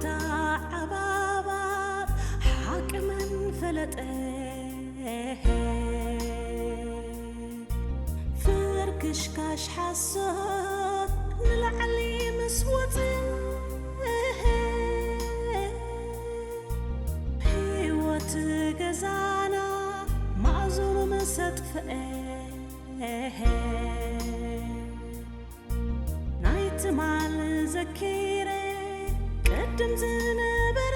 ተዓባባብ ሓቂ መን ፈለጠ? ፍርክሽካሽ ሓሶት ንላዕሊ ምስ ወጸ፣ ህይወት ገዛና ማእዝኑ ምስ ኣጥፍአ፣ ናይ ትማል ዘኪረ ቅድም ዝነበረ፣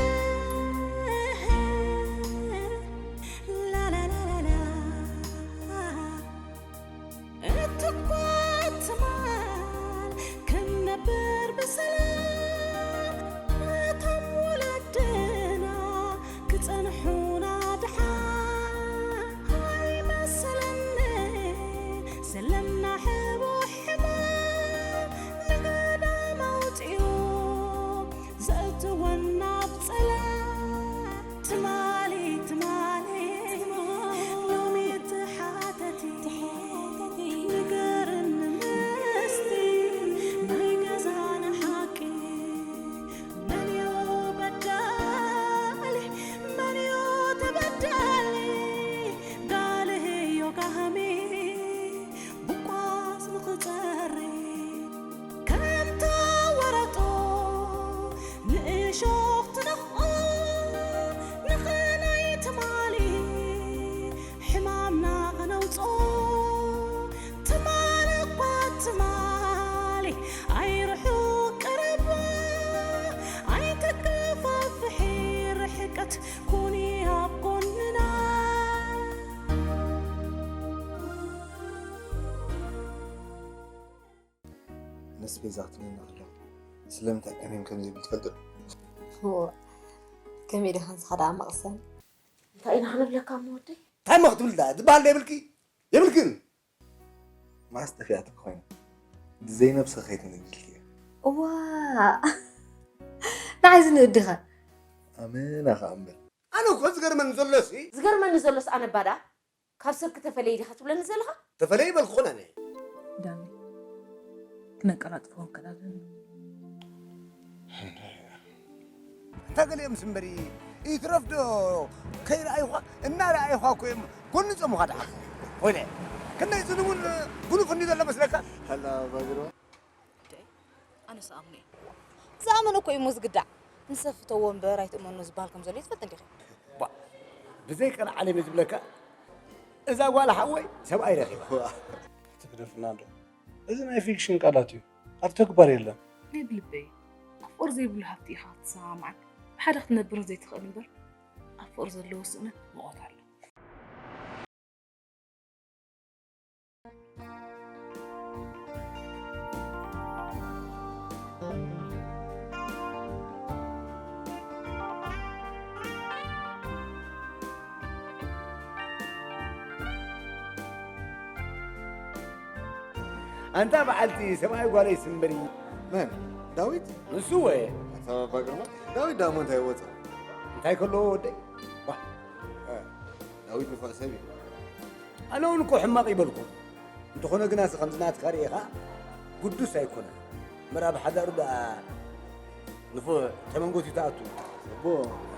ላላላላላ፣ እትኳ ትማል ክንነብር ብሰላም፣ እቶም ወለድና ክጸንሑና ድሓን ኣይመሰለኒ። ዘለና ሕቡእ ሕማም ንገዳም ኣውጺኡ ዘእትወና ኣብ ጸላም። ትማሊ ትማሊ ሎሚ ትሓተቲ ንገርኒ ምስቲ ናይ ገዛና ሓቂ። መን እዩ በዳሊ? መን እዩ ተበዳሊ? ጋልህዮ ጋህሚ ብቋስ ንኽጸሪ ከም ተወረጦ ንእሾኽ ትነኽኦ ንኽናይ ትማሊ ሕማምና ኸነውጾ። ትማል እኳ ትማሊ ኣይርሑቕ ቀረባ ኣይተከፋፍሒ ርሕቀት ኩኒ ኣብ ጎንና። ነስቤዛ ክትብለና ከለኹ ስለምንታይ ዕሜም ከም ዘይብል ትፈልጢ ዶ? እወ፣ ከመይ ዲኻ ንስኻ ደኣ መቕሰን? እንታይ ኢና ክንብለካ እሞ ወደይ? እንታይ እሞ ክትብል ደኣ ዝበሃል ዶ የብልኪ? የብልክን። ማስ ጠፊኣትኪ ኮይና ዘይነብሰ ከይትንእድልኪ እያ። እዋ፣ ንዓይ ዝንእድኻ? ኣመና ከኣ እምበር። ኣነ እኮ ዝገርመኒ ዘሎሲ ዝገርመኒ ዘሎስ ኣነ ባዳ ካብ ሰብ ክተፈለይ ዲኻ ትብለኒ ዘለኻ? ተፈለይ በልኩኹን ኣነ። ዳኒ ክነቀላጥፎ ክንክእል ኣለና። እንታ ገሊኦምስ እምበሪ ይትረፍ ዶ ከይረኣዩኻ እናረኣዩኻ እኮ እዮም ጎኒ ጸሙኻ ደሓ ኮይነ ክንደይ ዝንቡን ጉኑፍ እንዲ ዘሎ መስለካ? ሀላ ባግሮ ኣነስ ኣምነ ዝኣመነ እኮ እዩ ሞዝ ግዳዕ። ንሰብ ፍተዎ እምበር ኣይትእመኖ ዝበሃል ከም ዘሎ ይትፈልጥ እንዲኺ? ባ ብዘይ ቀልዓለም እዩ ዝብለካ እዛ ጓል ሓወይ ሰብኣይ ረኺባ። ትግደፍና ዶ? እዚ ናይ ፊክሽን ቃላት እዩ፣ ኣብ ተግባር የለን። ናይ ብልበይ ኣፍቅር ዘይብሉ ሃብቲ ኢኻ ክትሰማማዓን ብሓደ ክትነብርን ዘይትኽእል እምበር ኣብ ፍቅሪ ዘለዎ ስእነት ሙቐት ኣሎ። ኣንታ በዓልቲ ሰብኣይ ጓለይ ስምበሪ። መን? ዳዊት? ንሱ ወ? ኣታ ባባ ግርማ፣ ዳዊት ደኣ እሞ እንታይ ወጸ? እንታይ ከለዎ ወደይ? ዋ፣ እ፣ ዳዊት ንፉዕ ሰብ እዩ። ኣነ እውን እኮ ሕማቕ ይበልኩ። እንተኾነ ግናሲ ከምዚ ናትካ ርኢኻ ግዱስ ኣይኮነን። እምበር ኣብ ሓዳሩ ደኣ ንፉዕ ተመንጎቲ ትኣቱ። እቦ፣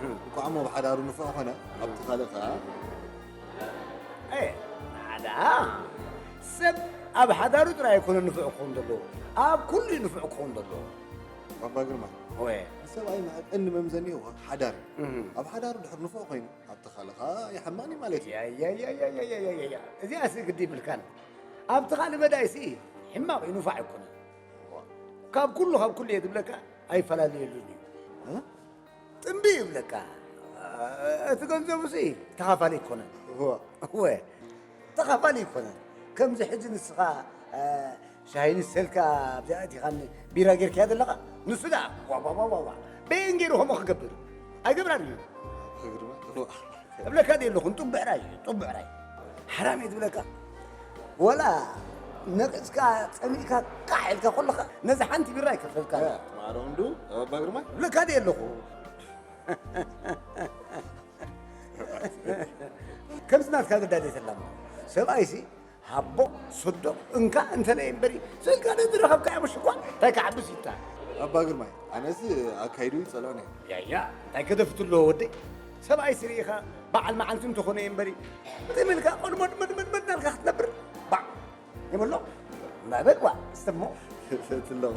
እንኳዕ እሞ ብሓዳሩ ንፉዕ ኾነ፣ ኣብቲ ካልእ ኸኣ ኣየ፣ ንዓዳ ሰብ ኣብ ሓዳሩ ጥራይ ኣይኮነን ንፉዕ ክኸውን ዘለዎ፣ ኣብ ኩሉ እዩ ንፉዕ ክኸውን ዘለዎ። ባባ ግርማ፣ ወይ፣ ንሰብኣይ መዐቀኒ መምዘኒኡ ሓዳር እዩ። ኣብ ሓዳሩ ድሕር ንፉዕ ኮይኑ ኣብቲ ካልእ ኸኣ ይሓምቕኒ ማለት እዩ። ያያያያያያያያ፣ እዚኣሲ ግዲ ይብልካን። ኣብቲ ካልእ መዳይሲ ሕማቕ እዩ፣ ንፉዕ ኣይኮነን። ካብ ኩሉ ካብ ኩሉ እየ ዝብለካ ኣይፈላለየሉን እዩ። እ? ጥንቢ ይብለካ። እቲ ገንዘቡሲ ተኻፋሊ ኣይኮነን። እወ። እወ። ተኻፋሊ ኣይኮነን። ከምዚ ሕጂ ንስኻ፣ እ፣ ሻሂ ንሰልካ ኣብዚኣ ኣእቲኻኒ ቢራ ጌርካያ ዘለኻ? ንሱ ደኣ ዋዋዋዋዋ። በየን ገይሩ ከምኡ ክገብር? ኣይገብራን እዩ። እብለካ ድየ ኣለኹ፣ ጥቡዕ ራይ እዩ፣ ጥቡዕ ራይ። ሓራም እየ ዝብለካ። ወላ ነቂጽካ ጸሚእካ ቃሕ ኢልካ ከለኻ ነዚ ሓንቲ ቢራ ኣይከፈልካ። እ፣ ማዕረ ክንዱ፣ ኣባ ግርማይ። እብለካ ድየ ኣለኹ። ከምዚ ናትካ ግዳድ የተላሞ። ሰብኣይሲ ሃቦ፣ ሰዶ፣ እንካ እንተለይ እምበሪ፣ ስእልካ ነዚ ረኸብካዮ ምሽ እኳ እንታይ ክዓብስ ይታ። ኣባ ግርማይ፣ ኣነስ ኣካይዱ ይጸልኦን እየ። ያያ፣ እንታይ ገደፍቱ ኣለዎ ወደይ? ሰብኣይ ስርኢኻ በዓል መዓልቲ እንተኾነ እየ እምበሪ፣ ብዘይ መልካ ኦድመድመድመድመድ ናልካ ክትነብር። ባዕ! የመሎ? እምበል ዋ፣ እስተሞ። ትለኹ።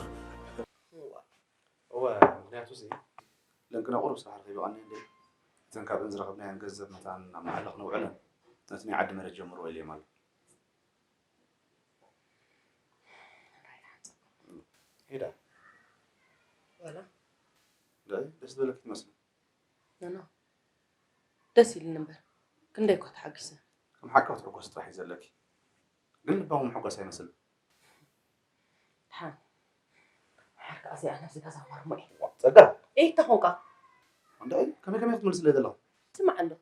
እወ፣ ምኽንያቱ እዚ ለንቅና ቁሩብ ስራሕ ረኺበ ቀኒ እንደ እተን ካብእን ዝረኸብናየን ገንዘብ መታን ናብ መዓላ ክነውዕለን ነቲ ናይ ዓዲ መሬት ጀምርዎ ኢልዮም ኣሎ። ሄዳ። ዋላ? እንታይ ደስ ዝበለኪ ትመስሊ? ኖ፣ ኖ። ደስ ኢልኒ እምበር፣ ክንደይ እኳ ተሓጒሰ። ከም ሓቂ ክትሕጎሲ ጥራሕ እዩ ዘለኪ። ግን ልባዊ ምሕጓስ ኣይመስልን። ደሓን። ድሓር ከኣ እዚኣ ነብሲ ገዛ ማርሞ እየ። ጸጋ። ኤይ፣ እንታይ ኾንካ? እንታይ? ከመይ ከመይ ክትመልስለይ ዘለኻ? ስማዕ እንዶ፣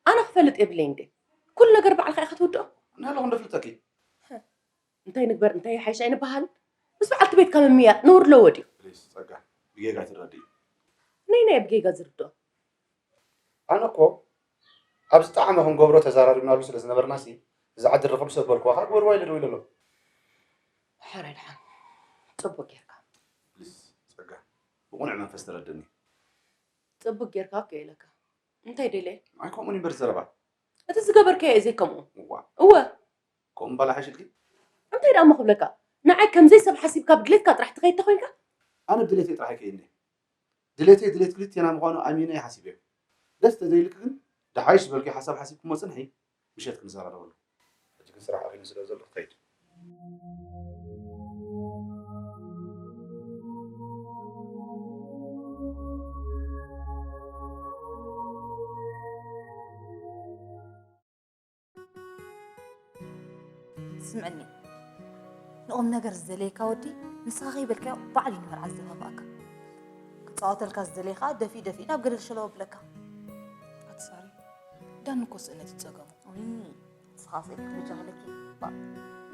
ኣነ ክፈልጥ የብለይን ድየ? ኩሉ ነገር ባዕልኻ ኢኻ ትውድኦ? ኣነ ኣለኹ እንዶ ፍልጠኪ። እንታይ ንግበር፣ እንታይ ይሓይሽ ኣይንበሃል። ምስ በዓልቲ ቤትካ ምምያጥ ነውሪ ኣለዎ ድዩ? ፕሊስ፣ ጸጋ፣ ብጌጋ ትረድኢ። ነይ ነይ ብጌጋ ዝርድኦ። ኣነ እኮ ኣብዚ ጣዕመ ክንገብሮ ተዘራሪብናሉ ስለ ዝነበርናሲ፣ እዚ ዓዲ ንረኽብ ሰብ በልኩዋ፣ ከኣ ግበርዋ ኢለ ደው ኢለ ኣለኹ። ሕራይ ደሓን። ጽቡቅ ጌርካ። ፕሊስ፣ ጸጋ፣ ብቕኑዕ መንፈስ ተረድእኒ። ጽቡቅ ጌርካ እኮ ኢለካ። እንታይ ደልየ? ኣይ፣ ከምኡ ንበር ዘረባ። እቲ ዝገበርካዮ እዩ ዘይከምኡ። እዋ። እወ። ከምኡ ምባል ሓይሽልኪ? እንታይ ደኣ እሞ ክብለካ? ንዓይ ከም ዘይሰብ ሓሲብካ ብድሌትካ ጥራሕ ትኸይድ ተኾይንካ? ኣነ ብድሌተይ ጥራሕ ኣይከይድን እየ። ድሌተይ ድሌት ክልቴና ምዃኑ ኣሚነ እየ ሓሲበዮ። ደስ ተዘይልኪ ግን፣ ደሓይሽ ዝበልክዮ ሓሳብ ሓሲብክሞ ጽንሒ፣ ምሸት ክንዘራረበሉ። ሕጂ ግን ስራሕ ኣኺሉ ስለ ዘሎ ክኸይድ። ስምዕኒ፣ ንቑም ነገር ዝደለየካ ወዲ ንስኻ ከይበልካዮ ባዕሉ እዩ ንመርዓ ዝደፋፍኣካ። ክጻወተልካ ዝደለየ ከኣ ደፊኡ ደፊኡ ናብ ገደል ሸለው ኣብለካ። ኣቲ ሳሪ፣ ዳኒ እኮ ስእነት እዩ ጸገሙ። ኡይ፣ ንስኻ ስእነት በጃ በለኪ። ባ-፣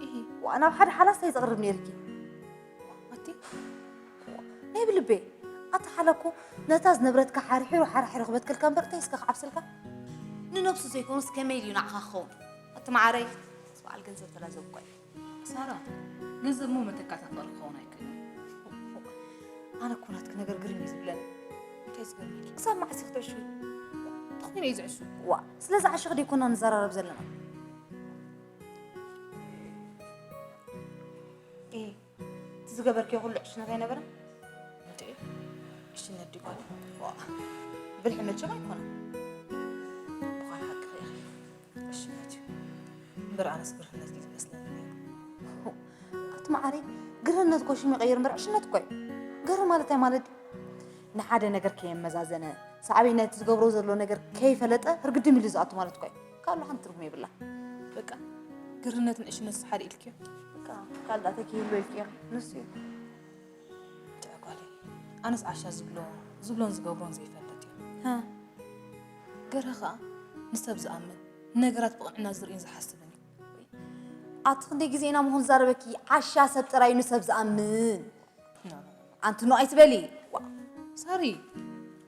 ኢሂ። ዋ፣ ናብ ሓደ ሓላስ እንታይ ዘቕርብ ነይርኪ? ኣቲ? ናይ ብልቤ፣ ኣቲ ሓለኮ ነታ ዝነብረትካ ሓርሒሩ ሓራሒሩ ክበትከልካ እምበር እንታይ እስከ ክዓብሰልካ? ንነብሱ ዘይኮኑስ ከመይ ኢሉ ንዓኻ ክኸውን? ኣቲ መዓረይ፣ ምስ በዓል ገንዘብ ተላዘብኳ እዩ። ሳራ፣ ገንዘብ እሞ መተካእታ ፍቕሪ ክኸውን ኣይክእልን። ኣነ እኮ ናትኪ ነገር ግርም እዩ ዝብለኒ። እንታይ ዝገርመኪ? ክሳብ መዓስ ኢኺ ትዕሽዊ? ተኾይነ እዩ ዝዕሹ። ዋ፣ ስለ ዝዓሸኺ ደይኮና ንዘራረብ ዘለና። እ፣ እቲ ዝገበርክዮ ኩሉ ዕሽነት ኣይነበረን? እንድዒ፣ ዕሽነት ድዩ ጓል? ዋ፣ ብልሒ መቸም ኣይኮነን። ብዃን ሓቅኺ ኢኺ። ዕሽነት እዩ። እምበር ኣነስ ግርህነት እዩ ዝመስለኒ ነይሩ። ኣቲ መዓረይ፣ ግርህነት እኮ ሽም ይቐይር እምበር ዕሽነት እኮ እዩ። ግርህ ማለት እንታይ ማለት ድዩ? ንሓደ ነገር ከየመዛዘነ፣ ሳዕቤን ናይቲ ዝገብሮ ዘሎ ነገር ከይፈለጠ ህርግድም ኢሉ ዝኣቱ ማለት እኮ እዩ። ካልእ ሓንቲ ትርጉም የብላን። በቃ፣ ግርህነትን ዕሽነትስ ሓደ ኢልክዮ? በቃ፣ ካልእ እንታይ ክህሉ ኢልክዮ? ንሱ እዩ። እንታይ ጓለይ፣ ኣነስ ዓሻ ዝብሎ፣ ዝብሎን ዝገብሮን ዘይፈልጥ እዩ። ሃ? ገርህ ኸኣ ንሰብ ዝኣምን፣ ንነገራት ብቕንዕና ዝርእን ዝሓስብን እዩ። ኣቲ ክንደይ ግዜ ኢና ምኹን ዛረበኪ፣ ዓሻ ሰብ ጥራይ እዩ ንሰብ ዝኣምን። ኖ፣ ኖ፣ ኖ። ኣንቲ ኖ ኣይትበሊ። ዋ። ሳሪ፣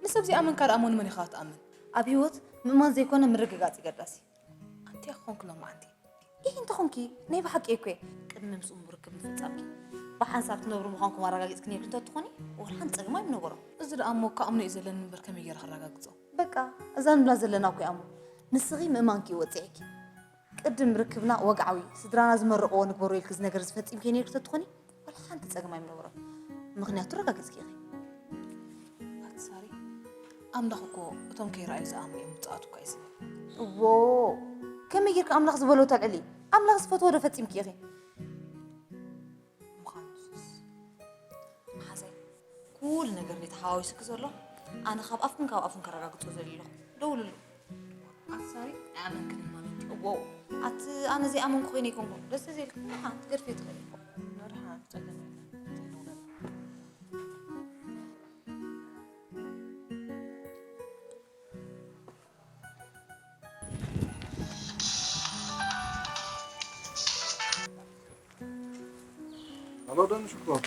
ንሰብ ዘይኣመንካ ደኣ እሞ ንመን ኢኻ ክትኣምን? ኣብ ህይወት ምእማን ዘይኮነ ምርግጋጽ እዩ ገዳሲ። ኣንቲ ኢኻ ኮንክ ሎማዓንቲ። ኢሂ እንተኾንኪ፣ ናይ ብሓቂ እኮ እየ። ቅድሚ ምስኡ ርክብ ምፍጻምኪ፣ ብሓንሳብ ትነብሩ ምዃንኩም ኣረጋጊጽኪ ነይርኪ እንተትኾኒ፣ ወላ ሓንቲ ጸገም ኣይምነበሮን። እዚ ደኣ እሞ ክኣምኖ እዩ ዘለኒ እምበር ከመይ ገይረ ከረጋግጾ? በቃ፣ እዛ ንብላ ዘለና እኮ እያ እሞ፣ ንስኺ ምእማንኪ እዩ ወጺዕኪ። ቅድም ርክብና ወግዓዊ፣ ስድራና ዝመረቕዎ ንግበሮ ኢልኪ እዚ ነገር እዚ ፈጺምኪ ነይርኪ ተትኾኒ፣ ዋላ ሓንቲ ጸገም ኣይምነበሮን። ምኽንያቱ ረጋጊጽኪ ኢኺ። ኣቲ ሳሪ፣ ኣምላኽ እኮ እቶም ከይረኣዩ ዝኣምኑ እዮም ብፅኣት እኳ እዩ ዝብል። እዎ፣ ከመይ ጌርኪ ኣምላኽ ዝበሎ ተልዕሊ? ኣምላኽ ዝፈትዎ ዶ ፈጺምኪ ኢኺ? ምዃኑ ንሱስ። መሓዛይ፣ ኩሉ ነገር እንዴት ተሓዋዊሱኪ ዘሎ፣ ኣነ ካብ ኣፍክን ካብ ኣፉን ከረጋግጾ ዘልየ ኣለኹ። ደውልሉ። ኣቲ ሳሪ፣ ኣይኣመንክን ማለት እዩ። እዎ፣ ኣቲ ኣነ ዘይኣመንኩ ኮይነ ኣይኮንኩን። ደስ ዘይልኪ፣ ንሓ፣ ትገድፍዮ ትኽእሊ። ንርሓ፣ ትጸገም የለን። ኣሎ ዳኒ ሽኮር።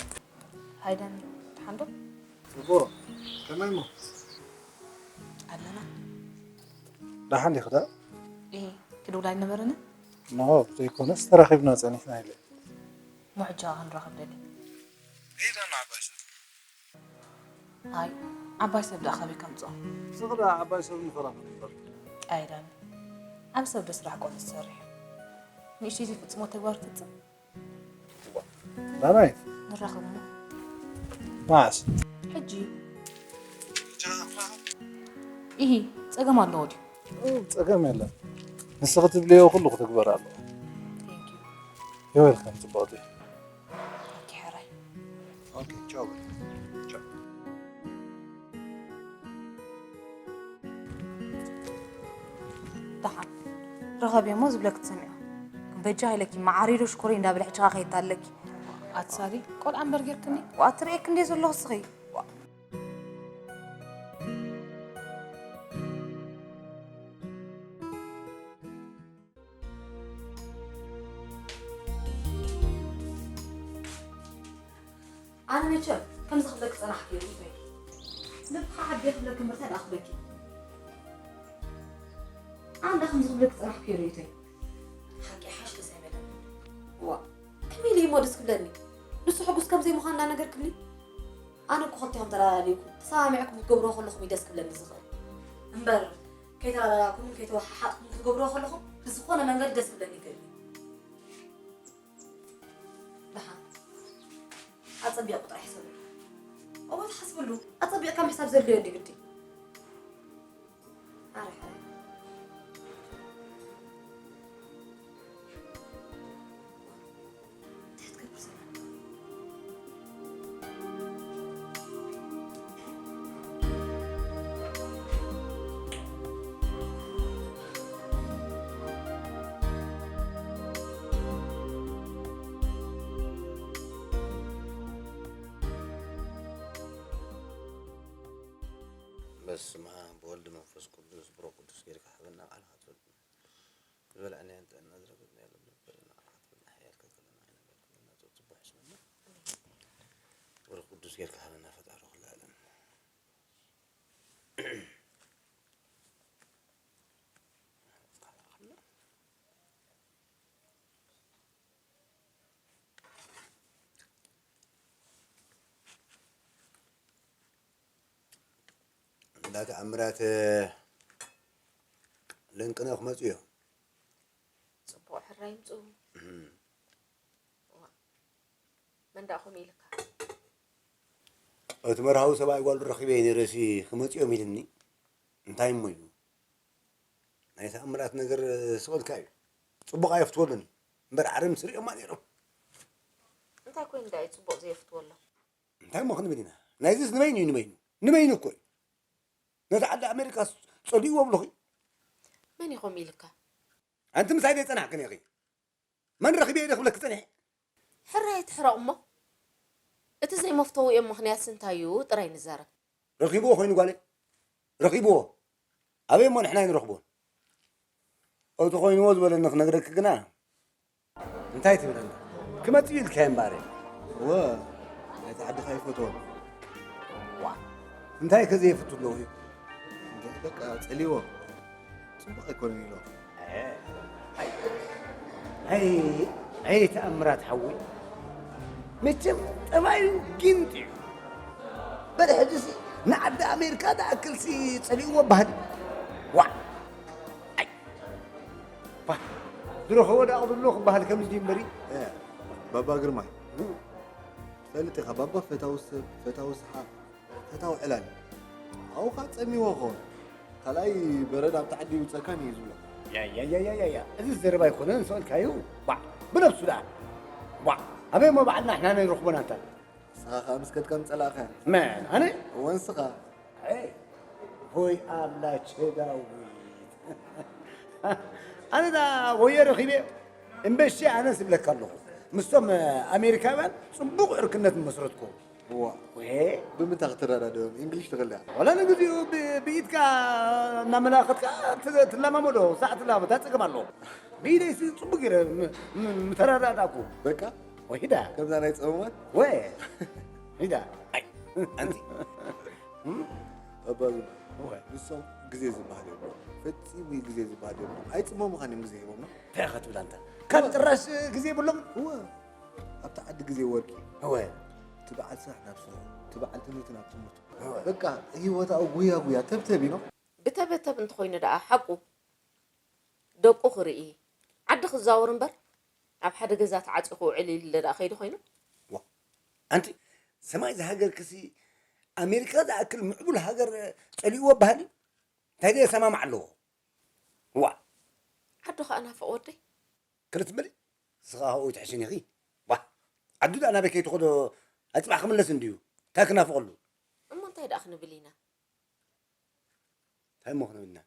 ሃይ ዳኒ፣ ደሓን ዶ? ጽቡቕ። ከመይ እሞ? ኣለና። ደሓን ዲኺ ደኣ? እየ፣ ክድውል ኣይነበረንን? እንሆ፣ ዘይኮነስ ተራኺብና ጸኒሕና ኢለ። እሞ ሕጂ ኸኣ ክንራኸብ ደልየ። እይ ዳኒ ዓባይ ሰብ። ኣይ፣ ዓባይ ሰብ ደኣ ካበይ ከምጽኦ? ስቕ ደኣ ዓባይ ሰብ ንፈራኸብ እምበር። ኣይ ዳኒ፣ ዓቢ ሰብ ዶ ስራሕ ቆልዑ ዝሰርሕ እዩ? ንእሽተይ ዘይፍጽሞ ተግባር ፍጽም። ዳናይት። ንራኸብ እሞ። መዓስ? ሕጂ። ኢሂ፣ ጸገም ኣለዎ ድዩ? ኡ፣ ጸገም የለን። ንስኺ ትብልዮ ኩሉ ክትግበር ኣለዎ። Thank you። You're welcome ጽብቕቲ። ኦኬ፣ ሕራይ። ኦኬ፣ ቻው በል። ቻው። ደሓን ርኸብዮ እሞ ዝብለኪ ትሰምዕዮ። በጃ ኢለኪ መዓሪዶ ሽኮረይ እንዳበልዐ ጭኻ ከይታለኪ። ኣቲ ሳሪ፣ ቆልዓ እምበር ጌርክኒ። ዋእ፣ ትርእየኪ እንድየ ዘለኹ እስኺ። ዋእ። ኣነ መቸም ከምዚ ክብለኪ ጸናሕኩ ርእይቶይ። ልብኻ ዓቢ ክብለኪ እምበር እንታይ ደኣ ክብለኪ? ኣነ ከምዚ ክብለኪ ጸናሕኩ ርእይቶይ። ሓቂ ሓሽ ደስ ኣይበለኒ። ዋእ፣ ከመይ ኢሉ እሞ ደስ ክብለኒ? ንሱ ሕጉስ ከም ዘይምዃኑ እናነገርክኒ? ኣነ እኮ ክልቲኹም ተላላልይኩም፣ ተሰማሚዕኩም ክትገብርዎ ከለኹም እዩ ደስ ክብለኒ ዝኽእል። እምበር፣ ከይተላላላኩምን ከይተወሓሓጥኩምን ክትገብርዎ ከለኹም፣ ብዝኾነ መንገዲ ደስ ክብለኒ ይኽእል እዩ። ደሓን፣ ኣጸቢቑ ጥራሕ ሕሰብሉ። እወ፣ ትሓስብሉ። ኣጸቢቕካ ምሕሳብ ዘድልዮ ድዩ ግዲ? ኣረ፣ ሕራይ። እንታይ ትገብር ዘላ? በስመ ኣብ ወወልድ ወመንፈስ ቅዱስ፣ ብሮ ቅዱስ ጌርካ ሃበና፣ ባዕልኻ ትፈልጥ። ዝበላዕናዮን ጥዕና ዝረገጽናዮ ለምለም በልና፣ ኣርሓት በልና፣ ሓያል ከልክለና ኣይነበርኩምና፣ ጽቡሕ ሕስመና። ወረ ቅዱስ ጌርካ ሃበና ፈጣሪ ኩሉ ዓለም። እንዳ ተኣምራት ልንቅነ ክመጹ እዮም። ጽቡቕ ሕራይ ይምጽኡ። እም። ዋ፣ መን ደኣ ከምኡ ኢልካ? እቲ መርሃዊ ሰብኣይ ጓሉ ረኺበ ነይረሲ ክመጽኡ እዮም ኢልኒ። እንታይ እሞ እዩ? ናይ ተኣምራት ነገር ስቕ ኢልካ እዩ። ጽቡቕ ኣየፍትወሉን እዩ። እምበር ዓርም ስሪኦማ ነይሮም። እንታይ ኮይኑ ደኣ እዩ ጽቡቕ ዘየፍትወሎም? እንታይ እሞ ክንብል ኢና? ናይዚስ ንበይኑ እዩ፣ ንበይኑ። ንበይኑ እኮ እዩ። ነቲ ዓዲ ኣሜሪካ ጸሊእዎ ብለኺ። መን እዩ ከምኡ ኢልካ? ኣንቲ ምሳይ ዘይጸናሕክን ኢኺ። መን ረኺበ ኢለ ክብለኪ ጸኒሐ? ሕራይ ኣይትሕረቕ እሞ። እቲ ዘይመፍተዊ እዮም ምኽንያትስ እንታይ እዩ ጥራይ ንዛረብ። ረኺብዎ ኮይኑ ጓለይ። ረኺብዎ። ኣበይ እሞ ንሕና ኣይንረኽቦን። እቲ ኮይንዎ ዝበለኒ ክነግረኪ ግና። እንታይ ትብል ኣላ? ክመጽእ ኢልካዮ እምበኣር። እወ፣ ናይቲ ዓድኻ ይፈትዎ። ዋ፣ እንታይ ከ ዘይፍቱ ኣለዉ እዩ? እንደ በቃ ጸልይዎ። ጽቡቕ ኣይኮነን ኢሎ። ኣይ፣ ኣይ፣ ኣይ፣ ተኣምራት ሓወይ። መቸም ጠባዩ ጊንጥ እዩ። በል ሕጂሲ ንዓዲ ኣሜሪካ ዝኣክልሲ ጸሊእዎ ባህል። ዋ፣ ኣይ፣ ባ፣ ዝረኸቦ ደኣ ክብሎ ክበሃል ከምዚ ድዩ እምበሪ? እ፣ ባባ ግርማይ፣ እ። ትፈልጥ ኢኻ፣ ባባ ፈታዊ ሰብ፣ ፈታዊ ሰሓቕ፣ ፈታዊ ዕላል። ኣብኡ ኸኣ ጸሚዎ ኸውን። ካልኣይ በረድ ኣብቲ ዓዲ ይውጸካን እዩ ዝብሎ። ያ፣ ያ፣ ያ፣ ያ፣ ያ፣ ያ። እዚ ዘረባ ኣይኮነን፣ ሰኣልካዩ። ባዕ፣ ብነብሱ ደኣ። ባዕ፣ ኣበይ እሞ ባዕልና ንሕና ነይረኽቦና እንታ? ንስኻ ኸኣ ምስ ከድካ ምጸላእኻያ። መን፣ ኣነ? እወ፣ ንስኻ። ኣይ፣ ሆይ ኣምላቸ ዳዊት። ኣነ ደኣ ወዮ ረኺበ። እምበሺ ኣነስ እብለካ ኣለኹ። ምስቶም ኣሜሪካውያን ጽቡቕ ዕርክነት መስረትኩ። እዋ። ወ-፣ ብምንታይ ክትረዳድኦም? እንግሊሽ ትኽእል ዲኻ? ዋላ ንግዚኡ ብ-፣ ብኢድካ እናመላኸትካ ት-፣ ትለማመዶ፣ ሳዕ ትለማመድ፣ እንታይ ጸገም ኣለዎ? ብኢደይሲ ጽቡቕ ገይረ ም-፣ ም-፣ ምተረዳዳእኩ። በቃ? ወይ ሂዳ። ከምዛ ናይ ጸመማት? ወ-፣ ሂዳ። ኣይ፣ ኣንቲ። እም? ኣባ ግን፣ ወ-፣ ንሶም ግዜ ዝበሃል የብሎም። ፈጺሙ ግዜ ዝበሃል የብሎም። ኣይጽመሙኻን እዮም ግዜ ሂቦምና። እንታይ ኢኻ ትብል ኣንታ? ካብ ጭራሽ ግዜ የብሎም? እወ። ኣብቲ ዓዲ ግዜ ወርቂ። እወ። እቲ በዓል ስራሕ ናብ ስራሕ፣ እቲ በዓል ትምህርቲ ናብ ትምህርቱ። በቃ ህይወታኡ ጉያ ጉያ ተብተብ እዩ ነው። ብተበተብ እንተኾይኑ ደኣ ሓቁ ደቁ ክርኢ ዓዲ ክዛወር እምበር ኣብ ሓደ ገዛ ተዓፂ ክውዕል ኢሉ ደኣ ከይዱ ኮይኑ። ዋ፣ ኣንቲ ሰማይ ዝሃገር ክሲ ኣሜሪካ ዝኣክል ምዕቡል ሃገር ፀሊእዎ በሃሊ እንታይ ዘየሰማማዕ ኣለዎ? ዋ፣ ዓዱ ኸኣ ናፍቕ ወደይ። ክልትምሪ ስኻ ሆይ ትሕሽን ኢኺ። ዋ፣ ዓዱ ደኣ ናበይ ከይትኸዶ ኣፅባሕ ክምለስ እንድዩ። እንታይ ክናፍቐሉ? እሞ እንታይ ደኣ ክንብል ኢና? እንታይ እሞ ክንብል ኢና?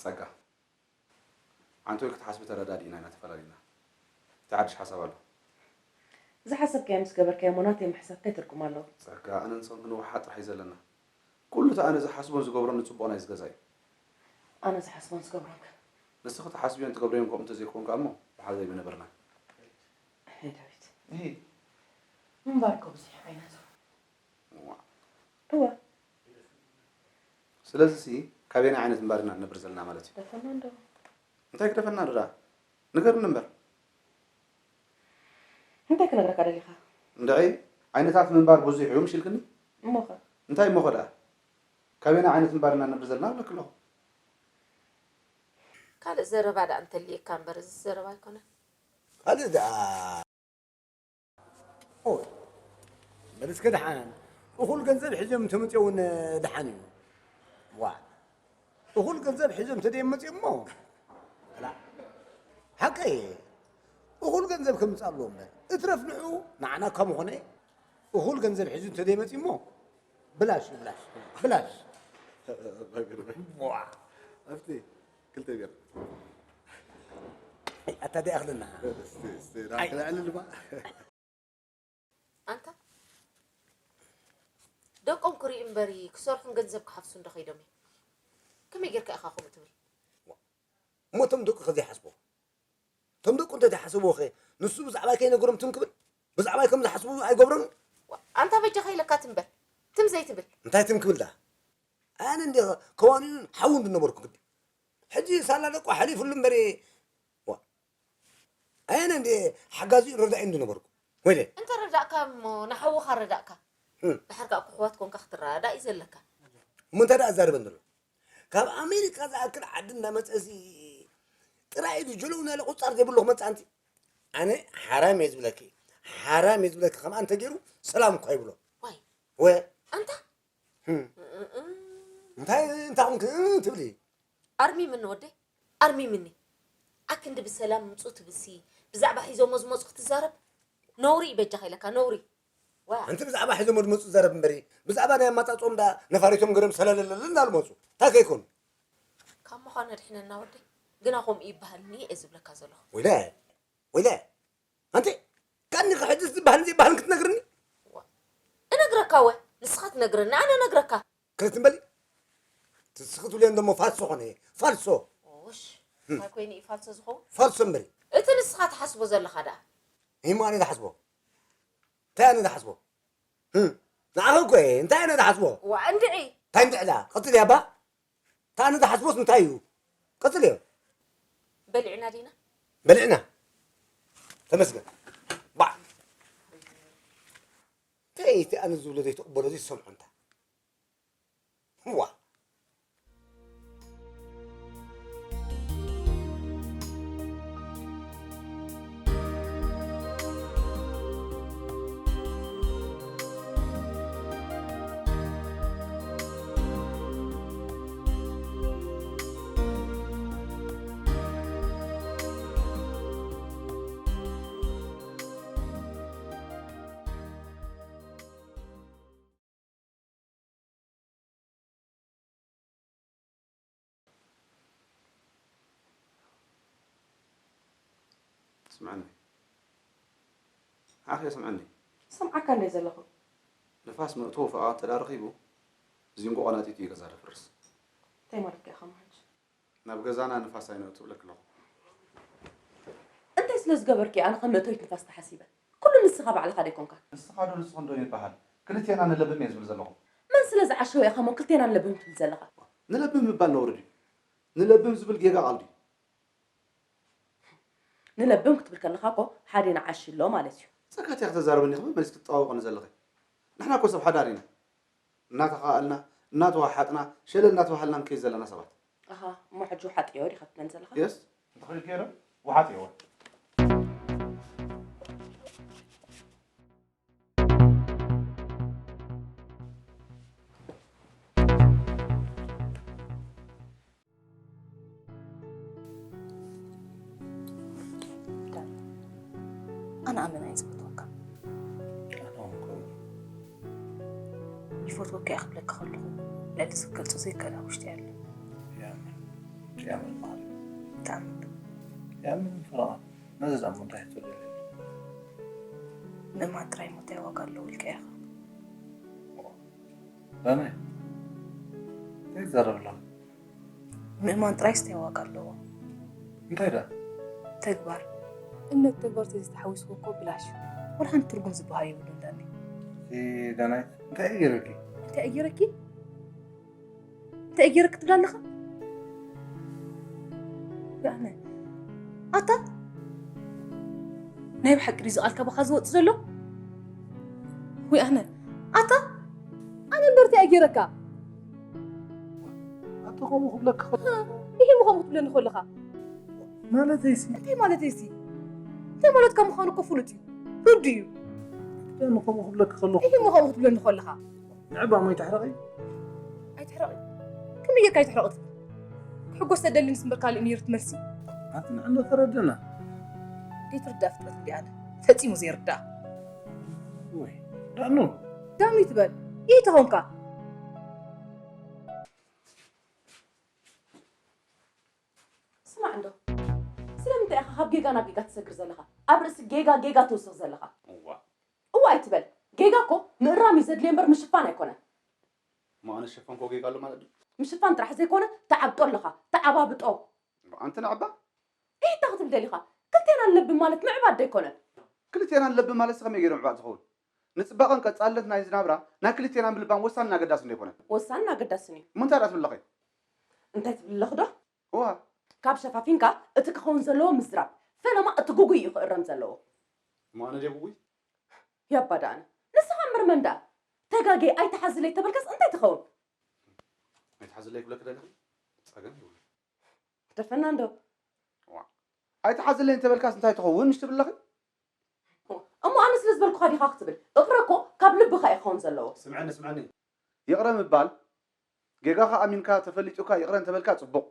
ጸጋ፣ ሓንቲ ወይ ክትሓስቢ ተረዳዲእና ኢና ተፈላሊና። እንታይ ሓድሽ ሓሳብ ኣሎ? ዝሓሰብካዮ ምስ ገበርካዮ እሞ ናተይ ምሕሳብ እንታይ ትርጉም ኣለዎ? ጸጋ፣ ኣነን ሶን ክንወሓጥ ጥራሕ እዩ ዘለና። ኩሉ እቲ ኣነ ዝሓስቦን ዝገብሮን ንጽቡቕና እዩ ዝገዛ እዩ። ኣነ ዝሓስቦን ዝገብሮን ከ? ንስኺ ትሓስብዮን ትገብርዮን ከምኡ እንተዘይኮንካ እሞ ብሓዘይ ምነበርና። ኣይ ዳዊት። እሂ። ምንባር እኮ ብዙሕ ዓይነት እዩ። እዋ። እዋ። ስለዚሲ ካበየናይ ዓይነት ምንባር ኢና ንነብር ዘለና ማለት እዩ? ደፈና እንዶ። እንታይ ክደፈና ዶ ደኣ? ንገርኒ እምበር። እንታይ ክነግረካ ደሊኻ? እንድዒ፣ ዓይነታት ምንባር ብዙሕ እዩ ምሽ ኢልክኒ? እሞኸ? እንታይ እሞኸ ደኣ? ካበየናይ ዓይነት ምንባር ኢና ንነብር ዘለና እብለኪ ኣለኹ። ካልእ ዘረባ ደኣ እንተልየካ እምበር፣ እዚ ዘረባ ኣይኮነን። ካልእ ደኣ ኦይ፣ በል እስከ ደሓን። እኹል ገንዘብ ሒዞም እንተመፅኦ እውን ደሓን እዩ። ዋ፣ እኹል ገንዘብ ሒዞም እንተደይመፅኡ እሞ፣ ላ፣ ሓቀይ፣ እኹል ገንዘብ ከምፅእ ኣለዎ እምበር፣ እትረፍ ንዑ ንዓና ካብ ምኾነ፣ እኹል ገንዘብ ሒዙ እንተደይመፅኡ እሞ፣ ብላሽ እዩ፣ ብላሽ፣ ብላሽ። ዋ። ኣብቲ ክልተ ቢራ። ኣታ ደይ ኣኽልና። እስቲ፣ እስቲ፣ ኣይ። ክልዕል ድማ። ኣንታ ደቆም ክርኢ እምበሪ ክሰርሑን ገንዘብ ክሓፍሱ እንዶ ከይዶም እዮም። ከመይ ጌርካ ኢኻ ከምኡ ትብል? እሞ እቶም ደቁ ከ ዘይሓስቡ? እቶም ደቁ እንተ ዘይሓስብዎ ኸ ንሱ ብዛዕባይ ከይነገሮም ትም ክብል? ብዛዕባይ ከም ዝሓስቡ ኣይገብሮን? ዋ፣ ኣንታ በጃኻ ኢለካ ትም በል። ትም ዘይትብል። እንታይ ትም ክብል ደኣ? ኣነ እንደ ከዋኒኡን ሓውን ዝነበርኩ ግዲ። ሕጂ ሳላ ደቁ ሓሊፉሉ እምበሪ። ዋ፣ ኣየነ እንደ ሓጋዚኡን ረዳኢን ዝነበርኩ። ወይለ። እንተ ረዳእካ እሞ ንሓውኻ ረዳእካ። እም። ድሓር ከኣ እኮ ኣሕዋት ኮንካ ክትረዳዳእ እዩ ዘለካ። እሞ እንታይ ደኣ ኣዛርበን ዘሎ? ካብ ኣሜሪካ ዝኣክል ዓዲ እናመጸሲ ጥራይ ኢሉ ጀለውና ኢለ ቁጻር ዘይብሉ ክመጽእ ኣንቲ። ኣነ ሓራም እየ ዝብለኪ። ሓራም እየ ዝብለኪ። ከምኣ እንተገይሩ ሰላም እኳ ይብሎ። ዋይ። ወ-፣ ኣንታ? እም። እም፣ እም፣ እም። እንታይ፣ እንታይ ኹንክ፣ እም፣ ትብሊ? ኣርሚምኒ ወደይ፣ ኣርሚምኒ። ኣክንዲ ብሰላም ምጹ ትብልሲ፣ ብዛዕባ ሒዞሞ ዝመጹ ክትዛረብ? ነውሪ እዩ በጃኻ ኢለካ፣ ነውሪ። ዋ። ኣንቲ ብዛዕባ ሒዞሞ ዝመጹ ትዛረብ እምበሪ፣ ብዛዕባ ናይ ኣማጻጽኦም ደኣ ነፋሪቶም ገይሮም ሰለለለለ እንዳሉ መጹ። እንታይ ከይኮኑ? ካብ ምዃን ኣድሕነና ወደይ። ግና ከምኡ ይበሃል እየ ዝብለካ ዘለኹ። ወይለ፣ ወይለ። ኣንቲ፣ ካኒ ሕጂ ዝበሃል ዘይበሃል ክትነግርኒ? ዋ። እነግረካ ወ፣ ንስኻ ትነግረኒ፣ ኣነ እነግረካ። ክልት እምበሊ? ትስኺ ትብልዮ እንደሞ ፋልሶ ኾነ፣ ፋልሶ። ኦሽ፣ እንታይ ኮይኑ እዩ ፋልሶ ዝኸውን? ፋልሶ እምበሊ። እቲ ንስኻ ትሓስቦ ዘለኻ ደኣ? ይሞ ኣነ ዝሓስቦ። እንታይ ኣነ ዝሓስቦ? ህም፣ ንዓኺ እኮ እየ፣ እንታይ ኣነ ዝሓስቦ? ዋ፣ እንድዒ። እንታይ እንድዒ ደኣ? ቀጽል እያ እባ። እታ ኣነ ዝሓስቦስ እንታይ እዩ? ቀጽልዮ። በሊዕና ዲና? በሊዕና። ተመስገን። ባዕ። እንታይ እቲ ኣነ ዝብሎ ዘይትቕበሎ እዚ ዝሰምዖ እንታ? ዋ። ስምዓኒ። ንዓኺ ስምዓኒ። ሰምዓካ እንደ ዘለኹ። ንፋስ መእተዊ ፍቓድ እንተ ደኣ ረኺቡ፣ ዚንጎ ቀናጢጡ እዩ ገዛ ደፍርስ። እንታይ ማለትካ ኢኻ መሓጅ? ናብ ገዛና ንፋስ ኣይነእቱ እብለኪ ኣለኹ። እንታይ ስለ ዝገበርኪ ኣነ ከም መእተዊት ንፋስ ተሓሲበ? ኩሉ ንስኻ ባዕልኻ ዶ ኣይኮንካን? ንስኻ ዶ ንስኽን ዶ ይበሃል? ክልቴና ንለብም እየ ዝብል ዘለኹ። መን ስለ ዝዓሸወ ኢኻ እሞ ክልቴና ንለብም ትብል ዘለኻ? ንለብም ምባል ነውሪ ድዩ? ንለብም ዝብል ጌጋ ቃል ድዩ? ንለብም ክትብል ከለኻ እኮ ሓደ ንዓሺ ኣሎ ማለት እዩ። ጸጋት እያ ክተዛረበኒ ከመይ መሊስ ክትጠዋወቐኒ ዘለኺ? ንሕና እኮ ሰብ ሓዳር ኢና። እናተኻኣልና፣ እናተዋሓጥና፣ ሸለል እናተባሃልና ንከይድ ዘለና ሰባት። ኣሃ፣ እሞ ሕጂ ውሓጥዮ ዲኻ ትብለኒ ዘለኻ? የስ፣ እንተኽእል ገይረ ውሓጥዮ። ኣነ ኣመና እየ ዝፈትወካ። ኣነ እውን ከምኡ። ይፈትወካ እየ ክብለካ ከለኹ ልዕሊ ዝገልጾ ዘይከኣል ኣብ ውሽጢ ኣሎ። ያምን፣ ያምን ማለት። ብጣዕሚ። ያምን ፍቕራ፣ ነዚ ደኣ እንታይ ክትብለኒ? ምእማን ጥራይ እሞ እንታይ ዋጋ ኣለዎ ኢልካ ኢኻ? ዳናይ፣ እንታይ ትዛረብ ኣለኻ? ምእማን ጥራይስ እንታይ ዋጋ ኣለዎ? እንታይ ደኣ? ተግባር። እምነት ተግባር ተዘይተሓዊስዎ እኮ ብላሽ እዩ። ወላ ሓንቲ ትርጉም ዝበሃል የብሉን ዳኒ። እቲ ዳናይ፣ እንታይ እዩ ገይሩልኪ? እንታይ እዩ ገይሩልኪ? እንታይ እዩ ገይሩልኪ ትብል ኣለኻ? ወይ ኣነ። ኣታ? ናይ ብሓቂ ድዩ እዚ ቃል ካባኻ ዝወጽእ ዘሎ? ወይ ኣነ። ኣታ? ኣነ እምበር እንታይ እየ ገይረካ? ኣታ ከምኡ ክብለካ ከሎ። ሃ፣ ይሄ እሞ ከምኡ ክትብለኒ ከለኻ። ማለተይሲ? እንታይ ማለተይሲ? እንታይ ማለትካ ምዃኑ እኮ ፍሉጥ እዩ። ርዱእ እዩ። ኣነ ከምኡ ክብለካ ከለኹ። ይሄ እሞ ከምኡ ክትብለኒ ከለኻ። ንዕባ እሞ ኣይትሕረቒ። ኣይትሕረቒ? ከመይ ጌርካ ኣይትሕረቒ ትብል? ክሕጎስ ተደልንስ እምበር ካልእ ነይሩ እቲ መልሲ። ኣቲ ንዕና ተረድእና። ዘይትርዳእ ፍጥረት እንድየ ኣነ። ፈጺሙ ዘይርዳእ። ወይ፣ ዳኑ። ዳኑ ይትበል። ይህ ተኾንካ። ስማዕ እንዶ፣ ስለምንታይ ኢኻ ካብ ጌጋ ናብ ጌጋ ትሰግር ዘለኻ? ኣብ ርእሲ ጌጋ ጌጋ ትውስኽ ዘለኻ? እዋ። እዋ ኣይትበል። ጌጋ እኮ ምእራም እዩ ዘድልዮ እምበር ምሽፋን ኣይኮነን። እሞ ኣነ ዝሸፈንኮ ጌጋ ኣሎ ማለት ድዩ? ምሽፋን ጥራሕ ዘይኮነ ትዓብጦ ኣለኻ፣ ተዓባብጦ። ኣንቲ ንዕባ? ኢሂ፣ እንታይ ክትብል ደሊኻ? ክልቴና ንለብም ማለት ምዕባጥ ዶ ኣይኮነን? ክልቴና ንለብም ማለት ከመይ ገይሩ ምዕባጥ ዝኸውን? ንጽባቐን ቀጻልነት ናይዚ ናብራ ናይ ክልቴና ምልባም ወሳንን ኣገዳስን ዶ ኣይኮነን? ወሳንን ኣገዳስን እዩ። እሞ እንታይ ደኣ ትብል ኣለኺ? እንታይ ትብል ኣለኺ ዶ? እዋ። ካብ ሸፋፊንካ እቲ ክኸውን ዘለዎ ምዝራብ፣ ፈለማ እቲ ግጉይ እዩ ክእረም ዘለዎ። እሞ ኣነ ድየ ግጉይ? ያባ ደኣነ፣ ንስኻ እምበር መን ደኣ? ተጋግየ ኣይትሓዝለይ ተበልካስ እንታይ ትኸውን? ኣይትሓዝለይ ክብለኪ ደለኹ? ጸገም የብሉን። ደፈና እንዶ። ዋ። ኣይትሓዝለይ እንተበልካስ እንታይ ትኸውን ምሽ ትብል ኣለኺ? እሞ ኣነ ስለ ዝበልኩኻ ዲኻ ክትብል? እቕረ እኮ ካብ ልብኻ እዩ ክኸውን ዘለዎ። ስምዐኒ፣ ስምዐኒ። ይቕረ ምባል፣ ጌጋኻ ኣሚንካ ተፈሊጡካ ይቕረ እንተበልካ ጽቡቕ።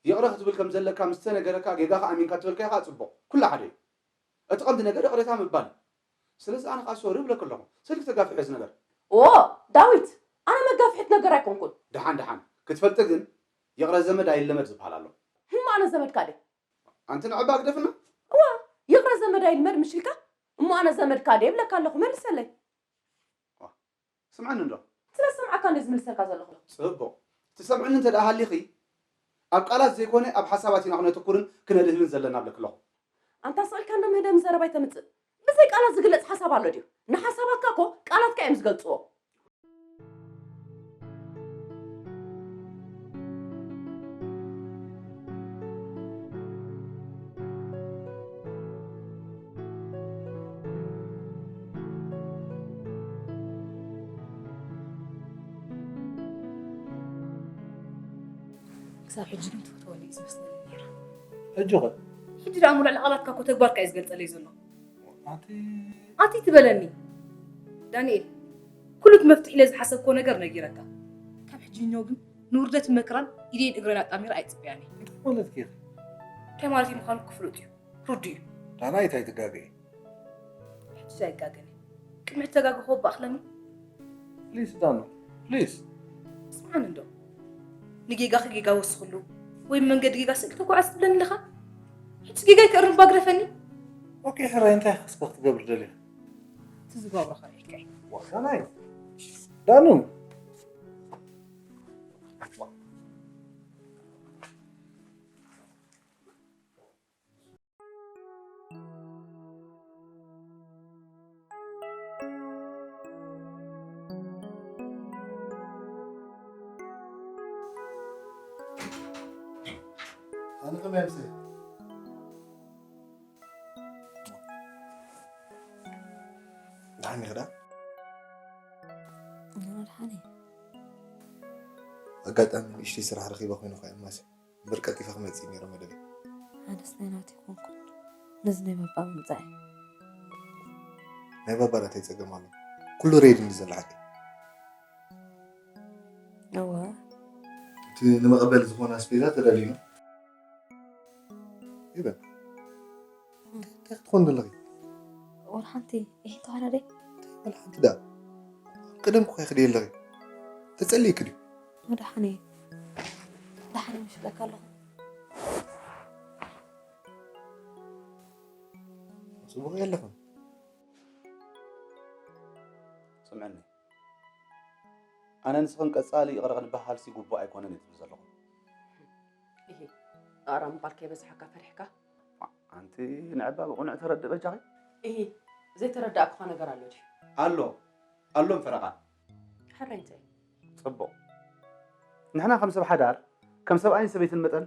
ይቕረ ክትብል ከም ዘለካ ምስ ተነገረካ፣ ጌጋኻ ኣሚንካ ትበልካዮ ከኣ ጽቡቕ። ኩሉ ሓደ እዩ። እቲ ቀንዲ ነገር ይቕሬታ ምባል እዩ። ስለዚ ኣነ ከኣ ሶሪ እብለኪ ኣለኹ። ስልኪ ተጋፊሐ እዚ ነገር። ኦ፣ ዳዊት፣ ኣነ መጋፍሒት ነገር ኣይኮንኩን። ደሓን፣ ደሓን። ክትፈልጢ ግን፣ ይቕረ ዘመድ ኣይለመድ ዝበሃል ኣሎ። እሞ ኣነ ዘመድካ ድየ? ኣንቲ ንዕባ ግደፍና። እዋ፣ ይቕረ ዘመድ ኣይልመድ ምሽ ኢልካ? እሞ ኣነ ዘመድካ ድየ እብለካ ኣለኹ፣ መልሰለይ። ዋ፣ ስምዓኒ እንዶ። ስለ ዝሰምዓካ እንደ ዝምልሰልካ ዘለኹ። ጽቡቕ። ትሰምዕኒ እንተ ደኣ ሃሊኺ፣ ኣብ ቃላት ዘይኮነ ኣብ ሓሳባት ኢና ክነተኩርን ክነድህብን ዘለና እብለኪ ኣለኹ። ኣንታ ስቕ ኢልካ እንዶ ምህደም ዘረባ ኣይተምጽእ። ብዘይ ቃላት ዝግለጽ ሓሳብ ኣሎ ድዩ? ንሓሳባትካ እኮ ቃላትካ እዮም ዝገልጽዎ። ክሳብ ሕጂ ግን ትፈትወኒ እዩ ዝመስለኒ ነይሩ። ሕጂ ኸ? ሕጂ ደኣ እሞ ልዕሊ ቃላትካ እኮ ተግባርካ እዩ ዝገልጸለይ ዘሎ። ኣቲ ኣቲ ትበለኒ። ዳንኤል፣ ኩሉ እቲ መፍትሒ ኢለ ዝሓሰብክዎ ነገር ነጊረካ። ካብ ሕጂ ንዮ ግን ንውርደትን መከራን ኢደይን እግረይን ኣጣሚረ ኣይጽበያን እየ። እንታይ ማለትኪ ኢኺ? እንታይ ማለት እዩ ምዃኑ ክፍሉጥ እዩ። ርዱእ እዩ። ዳናይት ኣይትጋገዪ። ሕጂ ኣይጋገን እየ። ቅድሚ ሕጂ ተጋገኹ እባ ኣኽለኒ። ፕሊስ ዳኑ፣ ፕሊስ። ስምዓኒ እንዶ። ንጌጋኺ ጌጋ ወስኽሉ፣ ወይ ብመንገዲ ጌጋ ስእሊ ተጓዓዚ ትብለኒ ኣለኻ? ሕጂ ጌጋይ ክእርም ባግረፈኒ። ኦኬ ሕራይ እንታይ ክስከ ክትገብር ደልያ? እቲ ዝገብሮ ከርእየካ እዩ። ዋሳናይ ዳኑ ኣነ ከመይ ኣምስየ? ደሓን ኢኺ ዳ? ኣነ ደሓን እየ። ኣጋጣሚ ንእሽተይ ስራሕ ረኺበ ኮይነ እኮ እየ እማሲ። እምበር ቀልጢፈ ክመጽእ እዩ ነይሩ መደበይ። ኣነስ ናይ ናተይ ኮንኩን ነዚ ናይ ባባ ምምጻእ እየ። ናይ ባባ ዳ እንታይ ጸገም ኣሎ? ኩሉ ሬዲ እንዲ ዘሎ ሓቂ። እወ። እቲ ንመቐበሊ ዝኾነ ኣስቤዛ ተዳልዩ ነው። ይበል። እንታይ ክትኾን ዘለኺ? ወላ ሓንቲ ይሄ ተዋዳዳይ ወላ ሓንቲ ደኣ ቅደም እኮ ይኽድ የለኺ። ተጸልይክ ድዩ? ወደሓነ ደሓነ ምሽለካ ኣለኹ። ጽቡቕ የለኽን። ስምዕኒ፣ ኣነ ንስኽን ቀጻሊ ይቕረ ክንበሃልሲ ግቡእ ኣይኮነን እየ ዝብል ዘለኹ። እሂ፣ ኣቕራብ ምባል ከይበዝሓካ ፈሪሕካ? ኣንቲ ንዕባ ብቕኑዕ ተረድእ በጃኺ። እሂ፣ ዘይተረዳእኩኻ ነገር ኣሎ ድዩ? ኣሎ፣ ኣሎም ፈረቓ። ሕራይ እንታይ? ጽቡቕ። ንሕና ከም ሰብ ሓዳር፣ ከም ሰብኣይን ሰበይትን መጠን፣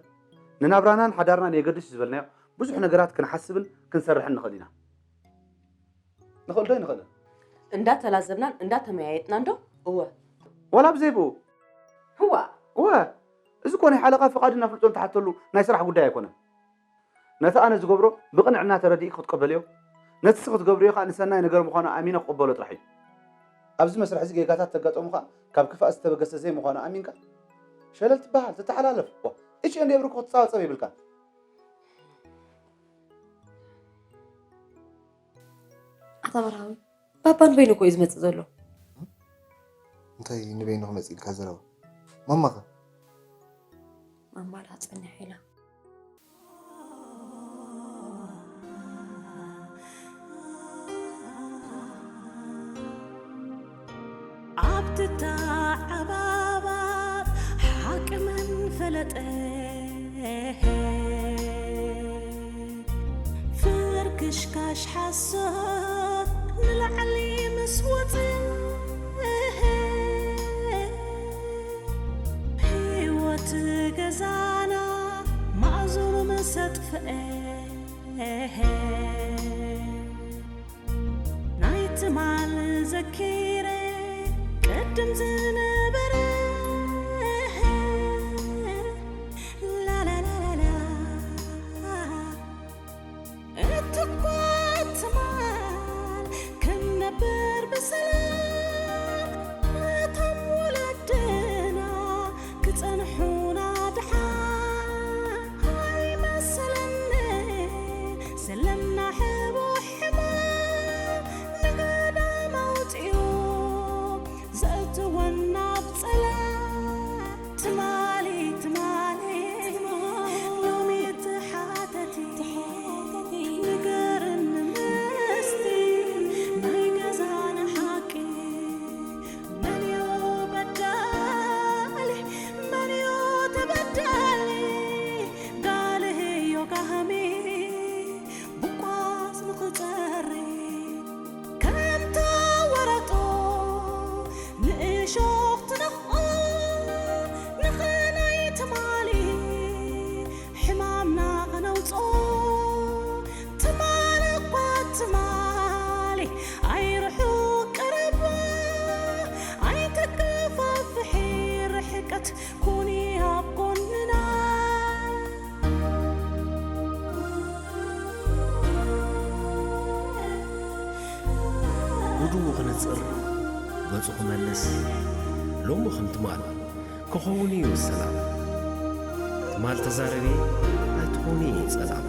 ንናብራናን ሓዳርናን የገድሽ ዝበልናዮ ብዙሕ ነገራት ክንሓስብን ክንሰርሕን ንኽእል ኢና። ንኽእል ዶ ኣይንኽእልን? እንዳተላዘብናን እንዳተመያየጥናን ዶ? እወ። ዋላ ብዘይ ብኡ? ህዋ! እወ! እዚ እኮ ናይ ሓለቓ ፍቓድን ኣፍልጦን ትሓተሉ ናይ ስራሕ ጉዳይ ኣይኮነን። ነቲ ኣነ ዝገብሮ ብቕንዕና ተረዲእኪ ክትቀበልዮ፣ ነቲ ንስኺ ትገብርዮ ከኣ ንሰናይ ነገር ምዃኑ ኣሚነ ክቕበሎ ጥራሕ እዩ። ኣብዚ መስርሕ እዚ ጌጋታት ተጋጠሙ ከኣ ካብ ክፍኣት ዝተበገሰ ዘይምዃኑ ኣሚንካ ሸለል ትበሃል፣ ትተሓላለፍ። ዋ፣ እች እንደ ብርኩ ክትጻወጸብ ይብልካን። ኣታ መርሃዊ፣ ባባ ንበይኑ እኮ እዩ ዝመጽእ ዘሎ። እንታይ ንበይኑ ክመጽእ ኢልካ ዘረባ? ማማኸ? ማማ ደኣ ጸኒሓ ኢላ። ኣብ ትተዓባባጥ ሓቂ መን ፈለጠ? ፍርክሽካሽ ሓሶት ንላዕሊ ምስ ወጸ፣ ህይወት ገዛና ማእዝኑ ምስ ኣጥፍአ፣ ናይ ትማል ዘኪረ ቅድም ዝነበረ፣ ላላላላላ። እትኳ ትማል ክንነብር ብሰላም፣ እቶም ወለድና ክጸንሑና ድሓን ኣይመሰለኒ። ዘለና ሕቡእ ሕማም ንገዳም ኣውጺኡ ዘእትወና ኣብ ጸላም። ትማሊ ትማሊ ሎሚ ተሓተቲ ንገርኒ ምስቲ ናይ ገዛና ሓቂ። መንዮ በዳሊ መንዮ ተበዳሊ? ጋልህዮ ጋህሚ ብቋስ ንኽጸሪ ከምታ ወረጦ ንእሾኽ ትነኽኦ። ንኽናይ ትማሊ ሕማምና ኸነውጾ። ትማሊ እኳ ትማሊ ኣይርሑቕ ቀረባ። ኣይተከፋፍሒ ርሕቀት ኩኒ ኣብ ጎንና። ጉድኡ ክነጽር፣ ገጹ ክመልስ፣ ሎሚ ከም ትማል ክኸውን እዩ ሰላም። ትማል ተዛረቢ ኣይትኾኒ ጸላም።